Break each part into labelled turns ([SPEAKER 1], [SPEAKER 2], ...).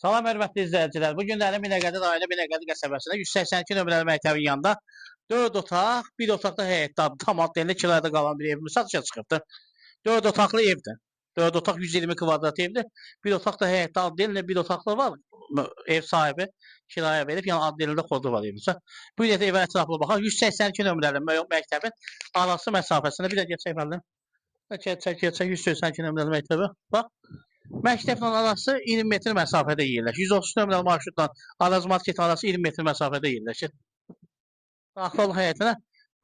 [SPEAKER 1] Salam hörmətli izləyicilər. Bu günləri Binəqədi rayonu Binəqədi qəsəbəsində 182 nömrəli məktəbin yanında 4 otaq, 1 otaqda həyətdə tam adlı kirayədə qalan bir evimiz satışa çıxıbdır. 4 otaqlı evdir. 4 otaq 120 kvadrat evdir. Bir otaq da həyətdə adlı bir otaqlı var. Ev sahibi kirayə verib, yəni adlı kodu var evimizə. Bu yerdə evə ətraflı baxaq. 182 nömrəli məktəbin arası məsafəsində bir də keçək müəllim. Keçək, keçək 182 nömrəli məktəbə. Bax. Məktəblə arası 20 metr məsafədə yerləşir. 130 nömrəli marşrutla Araz market arası 20 metr məsafədə yerləşir. Daxil olun həyətinə.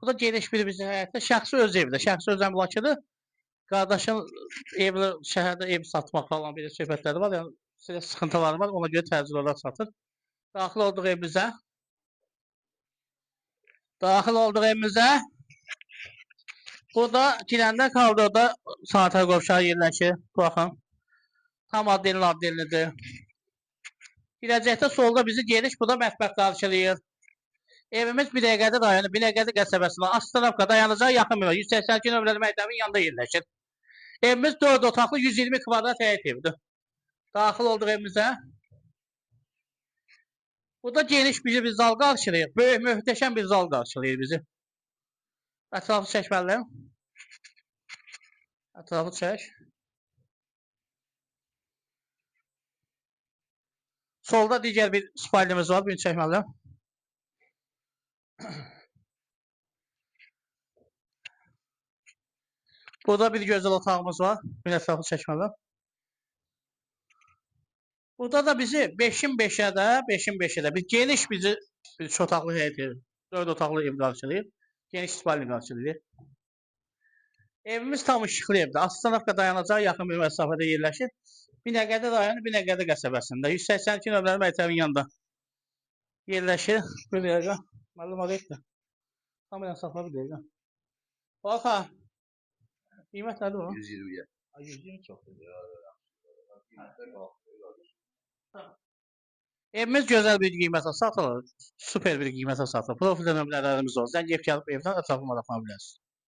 [SPEAKER 1] Bu da geniş bir bizim həyətdə. Şəxsi öz evidir. Şəxsi öz əmlakıdır. Qardaşın evli, şəhərdə ev satmaq falan belə söhbətləri var. Yəni sizə sıxıntıları var. Ona görə təcil olaraq satır. Daxil olduq evimizə. Daxil olduq evimizə. Burada girəndə koridorda sanitar qovşağı yerləşir. Baxın. Tam addelin addelinidir. Girəcəkdə solda bizi geniş, burada mətbəx qarşılayır. Evimiz Binəqədi rayonu, Binəqədi qəsəbəsində Astanovka dayanacağı yaxın bir 182 nömrəli məktəbin yanında yerləşir. Evimiz 4 otaqlı 120 kvadrat həyət evidir. Daxil olduq evimizə. Burada geniş bir zal qarşılayır. Böyük, möhtəşəm bir zal qarşılayır bizi. Ətrafı çək müəllim. Ətrafı çək. Solda digər bir spalnimiz var. Bunu çək müəllim. Burada bir gözəl otağımız var. Bir ətrafı çəkməliyəm. Burada da bizi 5-in 5-ə də, 5-in 5-ə də bir geniş bizi bir üç otaqlı həyət evi, 4 otaqlı ev qarşılayır. Geniş spalni qarşılayır. Evimiz tam işıqlı evdir. Astanovka dayanacağı yaxın bir məsafədə yerləşir. Binəqədi rayonu, Binəqədi qəsəbəsində 182 nömrəli məktəbin yanında yerləşir. Bir dəqiqə. Müəllim arayıbdır. Tam ilə saxla bir dəqiqə. Bax ha. Qiymət nədir o?
[SPEAKER 2] 120'ye.
[SPEAKER 1] 120 çoxdur. Evimiz gözəl bir qiymətə satılır. Super bir qiymətə satılır. Profil nömrələrimiz var. Zəng edib gəlib evdən ətraflı maraqlana bilərsiniz.